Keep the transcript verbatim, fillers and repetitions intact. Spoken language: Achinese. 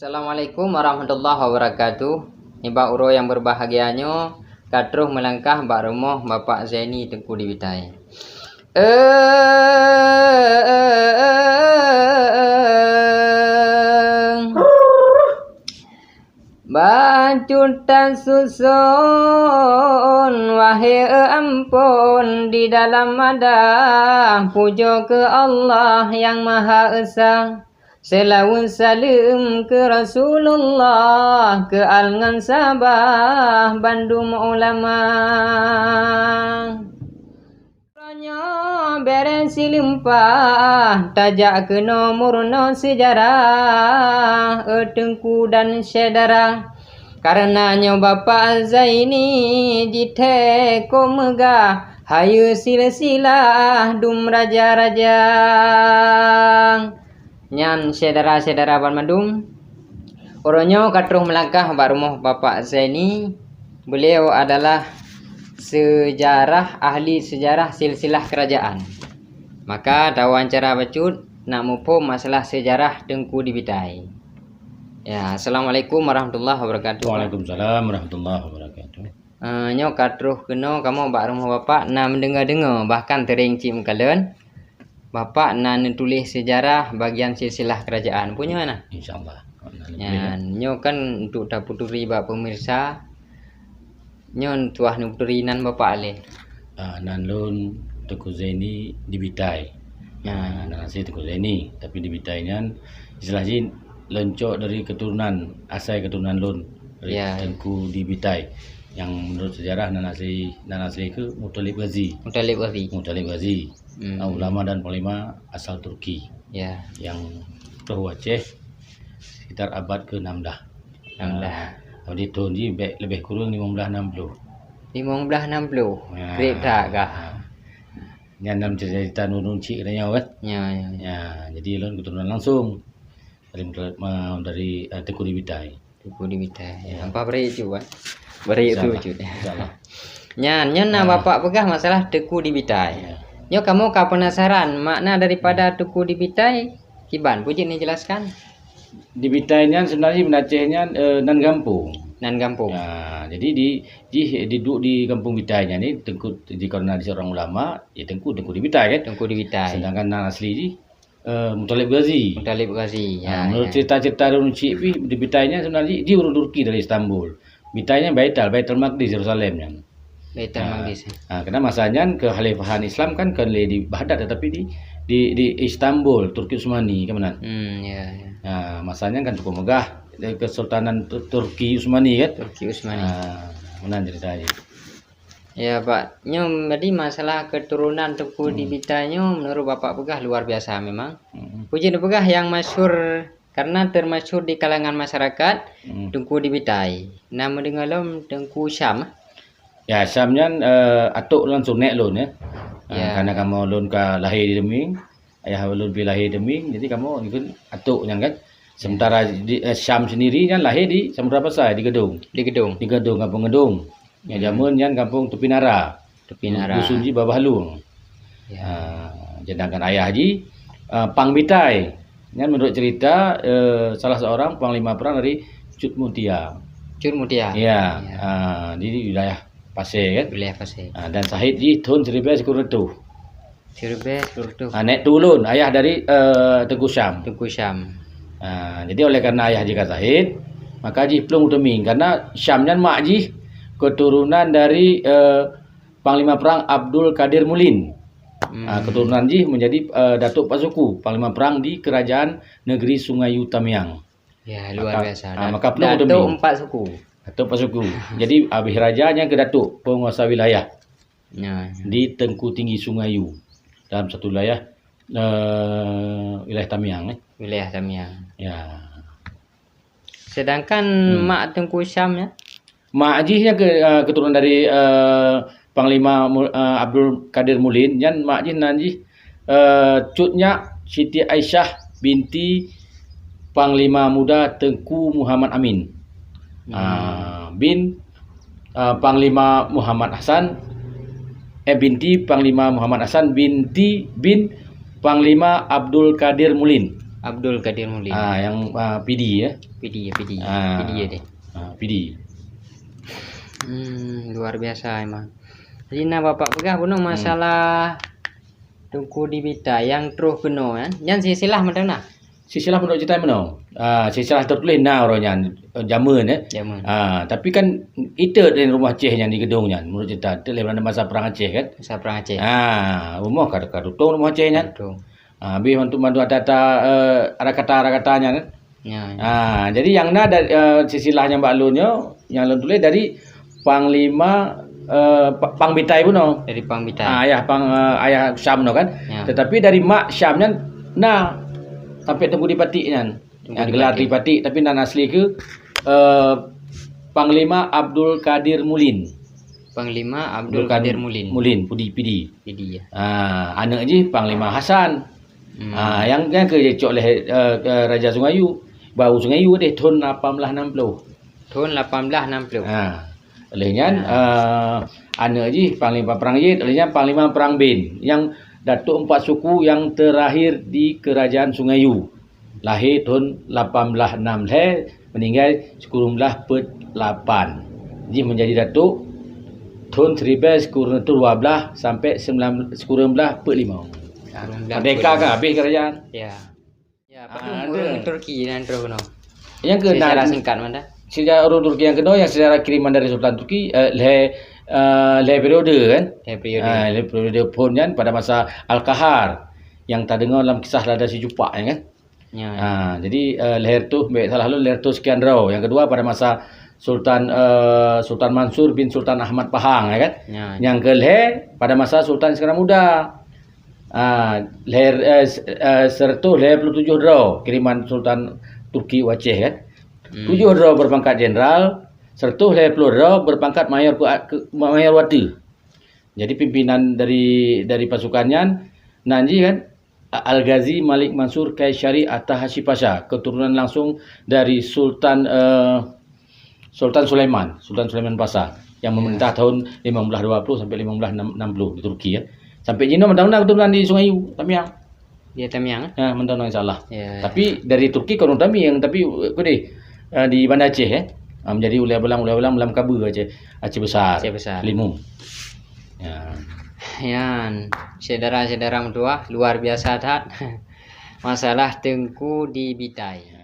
Assalamualaikum warahmatullahi wabarakatuh. Nibak uroe nyang berbahagia nyoe, ka troh meulangkah bak rumoh Bapak Zaini Teungku di Bitai. Eh, Bacut tasuson, wahé ampôn, di dalam madah, pujoe keu Allah nyang Maha Esa. Seulaweuet saleuem keu Rasulullah, keu al ngon sahabah bandum ulama. Uroe nyoe bèrèh sileumpat, tajak keunoe meurunoe seujarah, eh, Teungku dan syedara. Kareuna nyoe Bapak Zaini jithèe kô meugah, hayeue silsilah dum raja-raja. Nyan syedara-syedara banmandum, uroe nyoe ka troh meulangkah bak rumoh Bapak Zaini. Beliau adalah sejarah, ahli sejarah silsilah kerajaan. Maka tawawancara bacut nak muphom masalah sejarah Teungku di Bitai. Ya, assalamualaikum warahmatullahi wabarakatuh. Waalaikumsalam warahmatullahi wabarakatuh. Eh, nyoe ka troh keunoe kamoe bak rumoh Bapak na meudeungoe-deungoe, bahkan teuring cit meukalon Bapak na neutuléh sejarah bagian silsilah kerajaan. Peue nyoe na? Insya Allah. Nyan, nyoe kan untuk tapeuturi bak pemirsa. Nyoe tuah neuturi nan Bapak lé. Ah, nan lôn Teungku Zaini di Bitai. Ya. Ah, nan asli Teungku Zaini, tapi di Bitai nyan istilah jih leuncok dari keturunan, asai keturunan lôn dari Ya. Teungku di Bitai. Yang menurut sejarah nan asli, nan asli ke Muthalib Ghazi. Muthalib Ghazi. Muthalib Ghazi. Hmm. Ah, ulama dan panglima asal Turki. Ya. Yang troh u Aceh sekitar abad keenam belas. Enam belas. Ah, jadi thôn jih bèk lebih kurang lima belas enam puluh. Lima belas enam puluh. Ya. Great that kah? Ah. Nyan dalam cerita nurun cik katanya kan? Ya, ya, ya. Ya, jadi lôn keturunan langsung dari, ma-, dari, eh, Teungku di Bitai. Teungku di Bitai. Ya. Ya. Hampa beri cut, Wan. Beri Insya tu Allah. Cut. Insya Allah. Nyan, nyoe na Ah. Bapak peugah masalah Teungku di Bitai. Ya. Nyoe kamoe ka penasaran makna daripada Teungku di Bitai. Kiban, peue jeuet neujelaskan? Di Bitai nyan sebenarnya di Aceh nyan, eh, nan gampông. Nan gampông. Ya, jadi di, jih di duek di Kampung Bitai nyan ni, Teungku, di, karena di seorang ulama, ya Teungku, Teungku di Bitai kan? Teungku di Bitai. Sedangkan nan asli jih, eh, Muthalib Ghazi. Muthalib Ghazi. Ah, ya, menurut ya. Cerita-cerita ureueng chik pih, di Bitai nyan sebenarnya jih ureueng Turki dari Istanbul. Bitai nyan Baital, Baitul Maqdis, Yerusalem nyan. Baitul Ah, Maqdis. Ah, karena masa nyan kekhalifahan Islam kan kon lé di Baghdad, tetapi di, di, di Istanbul, Turki Utsmani, kan meunan? Hmm, ya, ya. Ah, masa nyan kan cukup megah, eh, Kesultanan Tu-, Turki Utsmani, kan? Turki Utsmani. Ah, meunan ceritanya. Ya, Pak. Nyoe, jadi masalah keturunan Teungku di Hmm. Bitai nyoe, menurut Bapak peugah, luar biasa memang. Hmm. Peue jeuet neupeugah nyang masyhur, karena termasyhur di kalangan masyarakat, Hmm. Teungku di Bitai. Na meudeungoe lom Teungku Syam. Ya, Syam nyan, eh, atuk langsung nèk lôn, ya. Eh, Ya. Karena kamoe lôn ka lahé di Deuming, ayah lôn pih lahé Deuming, jadi kamoe ikut atuk nyan kan. Ya. Sementara di, eh, Syam sendiri nyan lahé di Samudra Pasai, di Geudong. Di Geudong. Di Geudong, Kampung Geudong. Nyan Hmm. jameun nyan Kampung Teupinara. Teupinara. Dusun jih Babah Lueng. Ya. Ah, sedangkan ayah jih, ah, Pang Bitai. Nyan menurut cerita, eh, salah seorang panglima perang dari Cut Mutia. Cut Mutia. Ya, Ya. Ah, di wilayah Pasé kan? Wilayah Pasé. Ah, dan syahid jih thôn siribèe sikureueng reutôh. Siribèe sikureueng reutôh. Ah, nèk tulôn, ayah dari, eh, Teungku Syam. Teungku Syam. Ah, jadi oleh karena ayah jih ka syahid, maka jih plueng u Deuming. Karena Syam nyan mak jih keturunan dari, eh, Panglima Perang Abdul Kadir Mulin. Hmm. Ah, keturunan jih menjadi, eh, Datuk Empat Suku, Panglima Perang di Kerajaan Negeri Sungai Yu Tamiang. Ya, luar Maka, biasa. ah, Dat-, maka plueng u Datuk Deuming. Empat Suku. Datuk Empat Suku. Jadi, abéh raja nyan keu Datuk, penguasa wilayah Ya, ya. di Teungku Tinggi Sungai Yu, dalam satu wilayah, eh, wilayah Tamiang, eh. Wilayah Tamiang. Ya. Sedangkan Hmm. mak Teungku Syam, ya? Mak jih nyan ke, eh, keturunan dari, eh, Panglima Mu-, eh, Abdul Kadir Mulin, nyan mak jih nan jih, eh, Cut Nyak Siti Aisyah binti Panglima Muda Teungku Muhammad Amin. Hmm. Ah, bin, ah, Panglima Muhammad Hasan, eh, binti Panglima Muhammad Hasan binti bin Panglima Abdul Kadir Mulin. Abdul Qadir Mulin. Ah, yang, ah, Pidie, ya? Pidie, ya, Pidie. Ah. Pidie, ya, deh. Ah, Pidie. Hmm, luar biasa emang. Jadi, na Bapak peugah bunoe, hmm, masalah Teungku di Bitai nyang troh keunoe nyan, nyan silsilah mantong na? Silsilah peunuh cetai meunoe. Ah, silsilah teutuléh na uroe nyan, eh, jameun, eh. Jameun. Ah, tapi kan iteuk di rumoh Aceh nyan di geudong nyan, meunurot ceurita, iteuk lé masa Prang Aceh kan. Masa Prang Aceh. Ah, rumoh ka, ka tutong rumoh Aceh nyan. Tutong. Ah, habéh bantu-bantu ata-ata, eh, arakata-arakata nyan kan. Ya, ya. Ah, jadi nyang na da-, eh, silsilah nyang bak lôn nyoe, nyang lôn tuléh dari Panglima, eh, Pa-, Pang Bitai bunoe. Dari Pang Bitai. Ah, ayah Pang, eh, ayah Syam bunoe kan. Ya. Tetapi dari mak Syam nyan na sampai Teungku Dipatik nyan. Teungku Dipatik. Yang gelar Dipatik, tapi nan asli ke, eh, Panglima Abdul Qadir Mulin. Panglima Abdul Qadir Mulin. Mulin, Pidi, Pidi. Pidi, ya. Ah, aneuk jih Panglima Hasan. Hmm. Ah, yang, yang ke cok lé, eh, ke Raja Sungai Yu. Bak Sungai Yu deh thon lapan belas enam puluh. Thon lapan belas enam puluh. Ha. Oleh nyan, ha, eh, aneuk jih Panglima Prang Yet, oleh nyan Panglima Prang Bin, nyang Datuk Empat Suku nyang terakhir di Kerajaan Sungai Yu. Lahé thon lapan belas enam lhèe, meuninggai sikureueng blaih peuet lapan. Jih meunjadi datuk thon siribèe sikureueng reutôh dua blaih sampai seubilan, sikureueng blaih peuet limong. Sikureueng blaih peuet limong. Merdeka kan habéh kerajaan. Ya. Ya, padum ureueng Turki nyang troh keunoe? Nyang keunoe. Secara singkat mantong. Sejarah ureueng Turki nyang keunoe, nyang secara kiriman dari Sultan Turki, eh, lhèe, eh, lhèe periode kan? Lhèe periode. Ah, lhèe periode phon nyan pada masa Al-Qahar nyang tadeungoe lam kisah Lada Sijupak nyan kan? Ya, ya. Ah, jadi, eh, lhèe reutôh, bèk salah lôn, lhèe reutôh sekian droe. Nyang keudua pada masa Sultan, eh, Sultan Mansur bin Sultan Ahmad Pahang, ya kan? Ya, ya. Nyang keulhèe pada masa Sultan Iskandar Muda. Ah, lhèe, eh, s-, eh, sireutoh lhèe ploh tujoh droe kiriman Sultan Turki u Aceh, kan? Hmm. Tujoh droe beupangkat jenderal, sireutoh lhèe ploh droe beupangkat mayor ku-, ke-, mayor watèe. Jadi pimpinan dari, dari pasukan nyan, nan jih kan, A-, Al-Ghazi Malik Mansur Kaisari Atta Hashi Pasha, keturunan langsung dari Sultan, eh, Sultan Sulaiman, Sultan Sulaiman Pasha, yang memerintah tahun lima belas dua puluh sampai lima belas enam puluh di Turki, ya. Sampai jinoe mantong na keturunan di Sungai Yu, Tamiang. Ya, Tamiang, eh? Ya, mantong na, insya Allah. Ya. Tapi dari Turki kon Tamiang, tapi, eh, kudeh, eh, di Banda Aceh, eh. Ah, menjadi ulèe Balang, ulèe Balang lam Kabe Aceh, Aceh Besar. Aceh Besar. Limu. Ya. Nyan, syedara-syedara meutuwah, luar biasa that. Masalah Teungku di Bitai.